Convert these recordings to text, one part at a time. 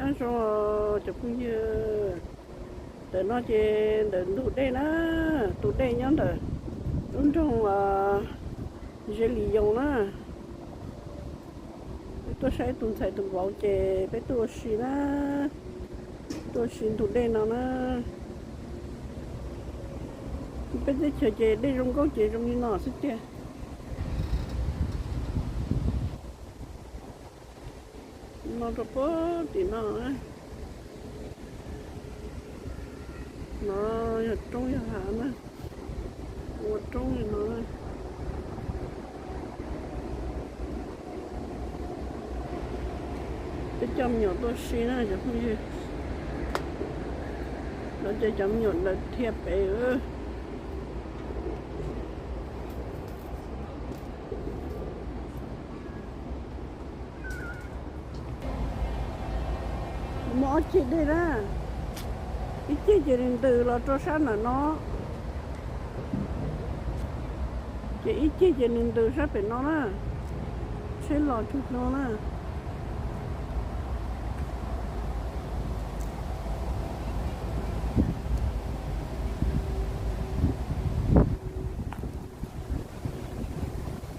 Zoo cov phooj ywg, ntawm no ces ntawm ntug dej na, tus dej nyob ntawm lub nroog Ze Lis Yoos na. Peb tuaj saib tus ntxhais tus vauv ces peb tuaj ua si na, tuaj ua si ntug dej no na. Peb teb chaws ces dej zoo nkauj ces zoo li no xwb tiag. No rau pem tim no, no yog roob yog hav na, ua roob li no. Peb coj me nyuam tuaj si na cov phooj ywg, no ces cov me nyuam lawv dhia pem. Muaj ob ceg dej na, ib ceg ces nws ntws los rau sab nram no, ces ib ceg ces nws ntws sab pem no na, tsheb los tsuag tsuag na.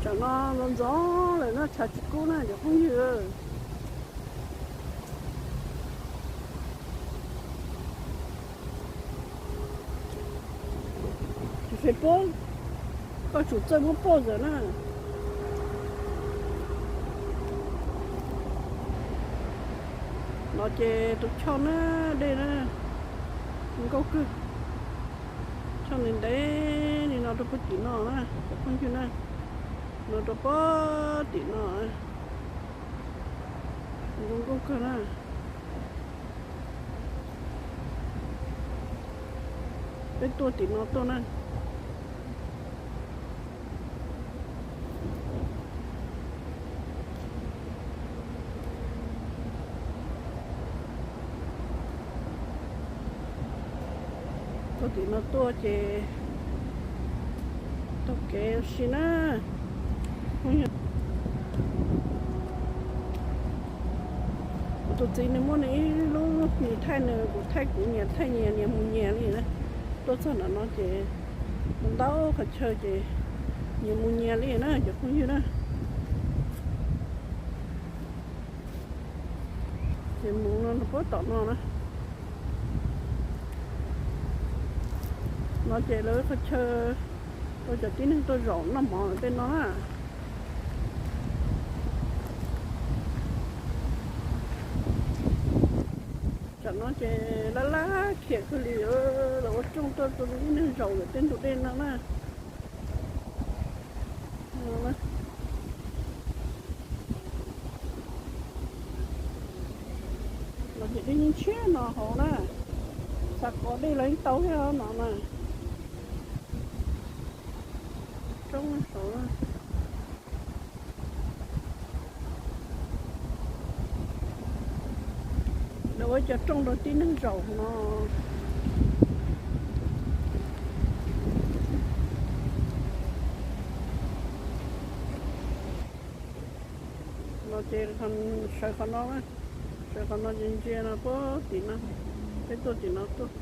Tsam no ntxov ntxov lawm no tshav tsis kub na cov phooj ywg. Tsis fem pob, koj tsum txawj muab pob zawm na. No ces tus choj na, dej na, nkauj kawg. Choj ntev ntev li no rau pem tim no na cov phooj ywg na, no rau pem tim no, nkauj nkauj kawg na. Peb tuaj tim no tuaj na. Tuaj tim no tuaj ces taug kev ua si na. Kuv tus txiv nws muaj nws ib lub, nws thaij nws, kuv thaij kuv, nyias thaij nyias, nyias mus nyias li na. Tuaj txog nram no ces ntau qhov chaw ces nyias mus nyias li na cov phooj ywg na. Ces mus no rau pem tom no na. No ces lawv qhov chaw rau cov tib neeg tuaj zaum noj mov tej no na. Tam no ces laj laj khiam kawg li, lawv ua rooj tuaj rau tib neeg zaum ntawm tej ntug dej no na. Los ces dej yeej tshiab no hauv na, xav kov dej los yeej tau thiab no na. Roob saud, lawv ua cov rooj rau tib neeg zaum no. No ces sawv qhov no, sawv qhov no ces ntsia no puag tim no, peb tuaj tim no tuaj.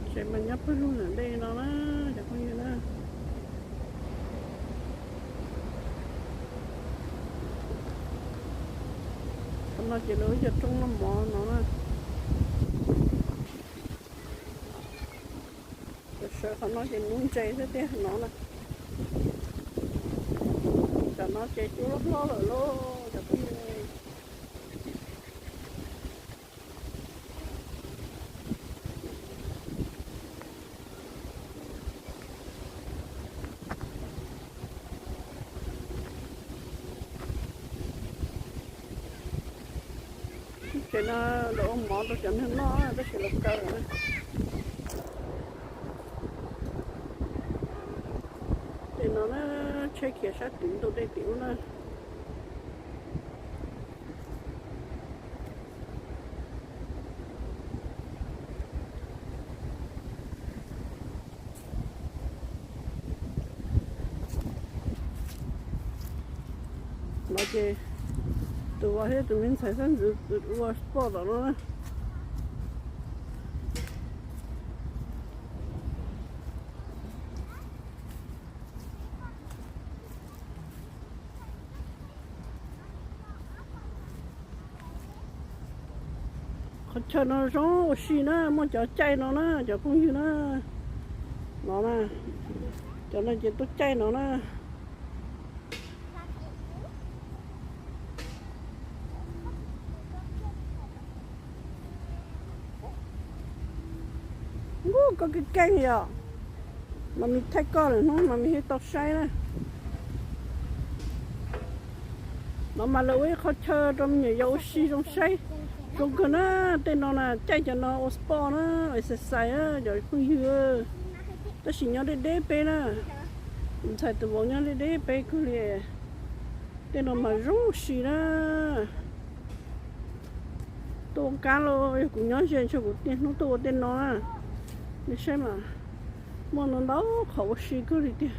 Tsev mas nyob pawg lug ntawm dej no na cov phooj ywg na. Qhov no ces lawv ua cov rooj noj mov no na. Sawv qhov no ces nuv ntses xwb tiag no na. Tam no ces cua loj hlob lawm lauj cov phooj ywg. Tsev no lawv ua mov rau cov neeg noj tab sis lawv kaw lawm na. Ces no na, tsheb khiav sab tim ntug dej tim ub na. No ces Tus vauv thiab tus me ntxhais xab ntxwv ua sport tom no na. Qhov chaw no zoo ua si na, muaj cov caij no na cov phooj ywg na. No na, cov no ces tuaj caij no na. Ub, koj keej keej yom. Mas mis thaij koj lwm hnub mas mis thiaj tau saib na. No mas lawv ua ib qho chaw rau me nyuam yaus ua si zoo saib, zoo kawg na. Tej no na caij cov no ua sport na, exercise na cov phooj ywg. Tab sis nyob deb deb peb na, ntxhais tus vauv nyob deb deb peb kawg li. Tej no mas zoo ua si na. Tuaj ua kab los yog kuv nyob ze ntshe kuv niaj hnub tuaj ua tej no na. Nej saib mas, muaj ntau ntau qhov ua si kawg li tiag.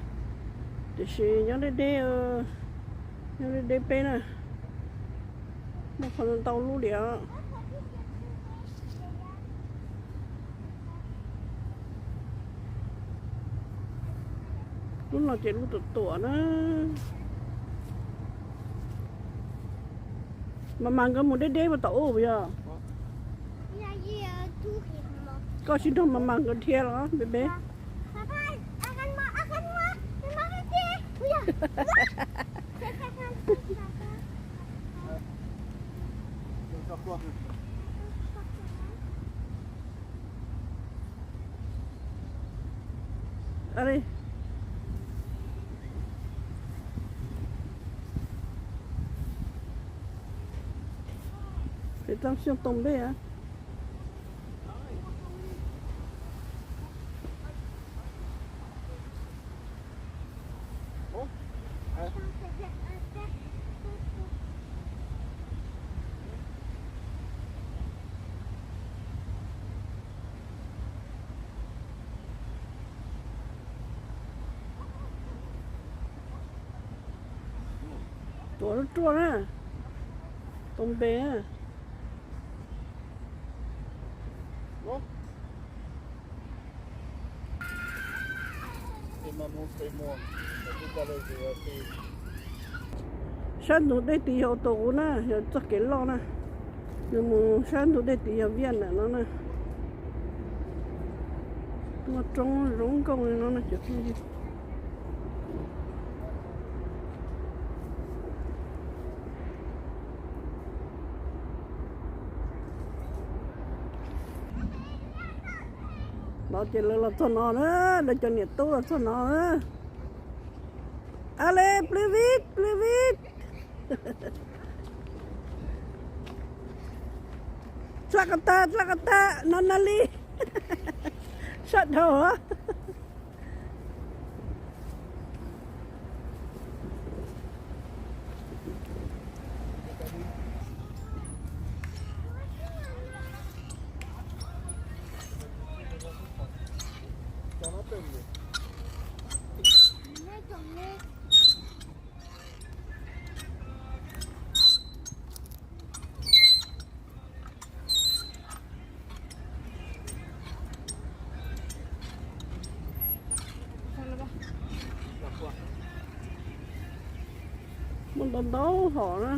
Tiam sis nyob deb deb, nyob deb deb peb na, muaj qhov ntau lub li os. Lub no ces lub tuam tuam na. Mas mas nkawd mus deb deb puas tom ub puas yog? Koj tsis nrog mas mas nkawd dhia los npe npe. Pem toj xyoob toom npej a. Tuav ruaj ruaj na, tau npe na. Sab ntug dej tid yog autobús na, yog txoj kev loj na. Nws mus sab ntug dej tid yog Viaj Nam no na. Muaj roob zoo nkauj li no na cov phooj ywg. No ces lawv los txog no na, lawv cov niam tub los txog no na. Ale, plwv vij, plwv vij. Dlaj ko tag, dlaj ko tag, no na li. Sab dhau. Muaj ntau ntau hom na.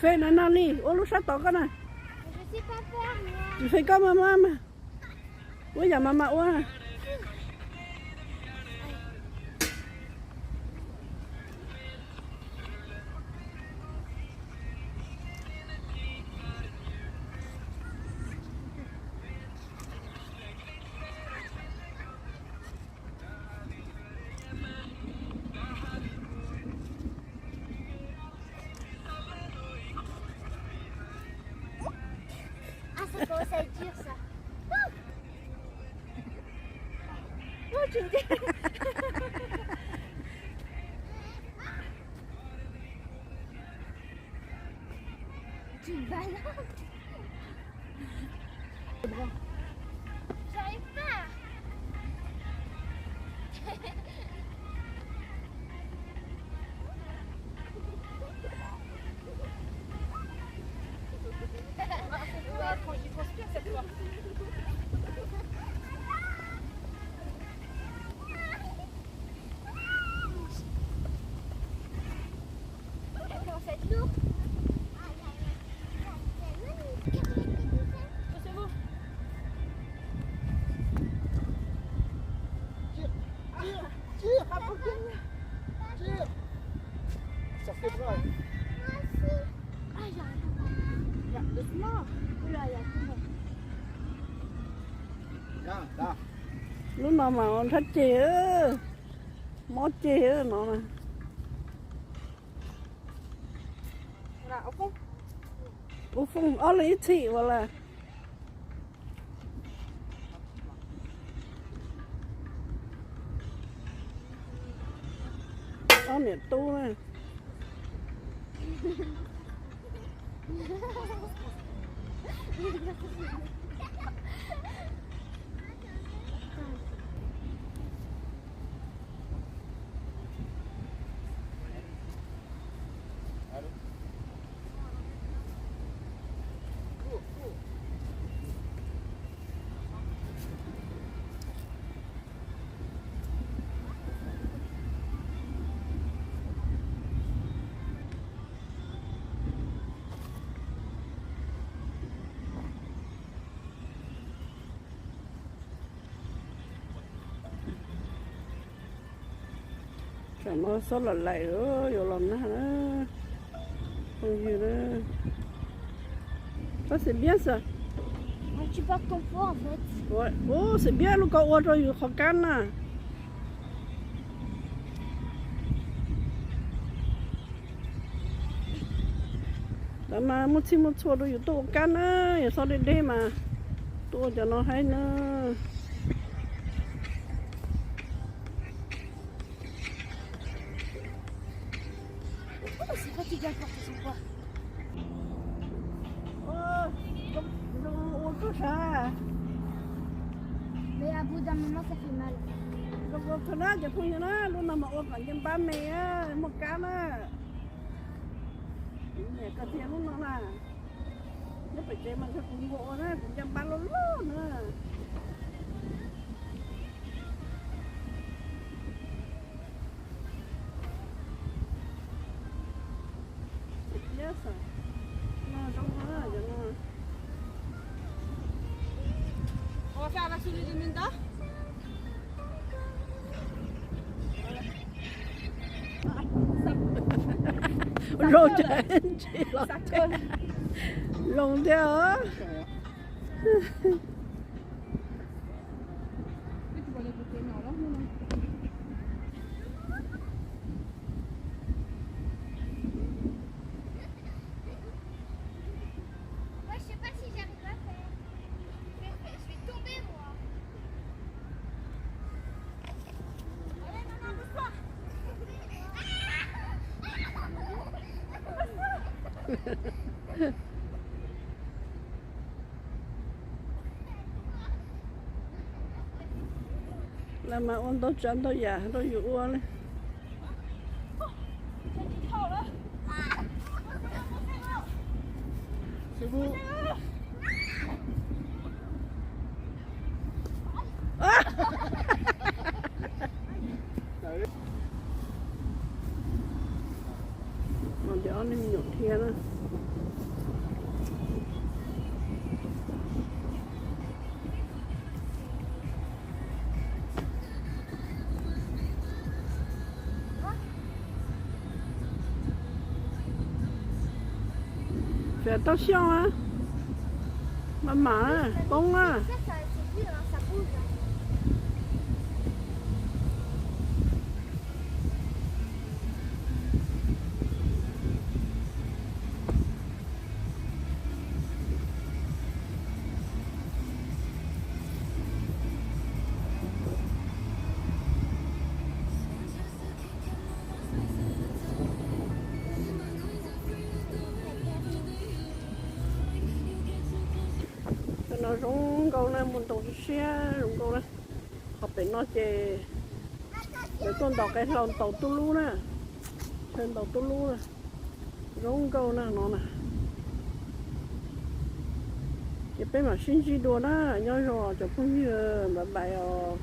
Fej no no li, ua lub sab tod koj na. Tsis fej koj mas mas mas. Ua yam mas mas ua. Comment ça dure, ça ? Oh, tu me dis. Tu me balances. J'arrive pas. Tire, tire, tire. Sors tes bras. Ah, j'arrive pas. Viens, doucement. Oula, il y a tout. Viens, là. Lub no mas nrhab ceg, mob ceg no na. Ua fooj ob leeg ib txhij ua lawm. Ob niam tub na. Tsam no xob lam laim yuav los nag na, phooj ywg na. Ua xim npiab xwb. Tu portes ton poids, en fait. Ua xim npiab lub ko ua rau yus qhov kab na. Lawv mas muaj txhij muaj txhua rau yus tuaj ua kab na, yus xob deb deb mas tuaj ua cov no haib na. Ua koj sav. Mais à bout d'un moment, ça fait mal. Zoo ua kawg na cov phooj ywg na, lub no mas ua kom nce npab me, muaj kab na. Nyiam kawg tiag lub no na. Nyob pem tsev mas ntshe kuv nkaus ua na, kuv nce npab loj loj na. Xim npiab xwb. No zoo na, cov no. Zoo cas ntsis los zoo thiab os. Moi, je sais pas si j'arrive à faire. Je vais, je vais tomber, moi. Allez, maman, pousse-toi. Lawv mas ua ntau tsav ntau yam rau yus ua li. Ob niag me nyuam dhia na. Fiav tauj xyooj a, maj mam poob na. Zoo nkauj na, muaj ntoo siab zoo nkauj na. Qhov pem no ces lawv tuaj ntaus qe hlau ntaus tub lub na, chaw ntaus tub lub na, zoo nkauj na no na. Ces peb mam sib ntsib dua na, nyob zoo cov phooj ywg, bye bye os.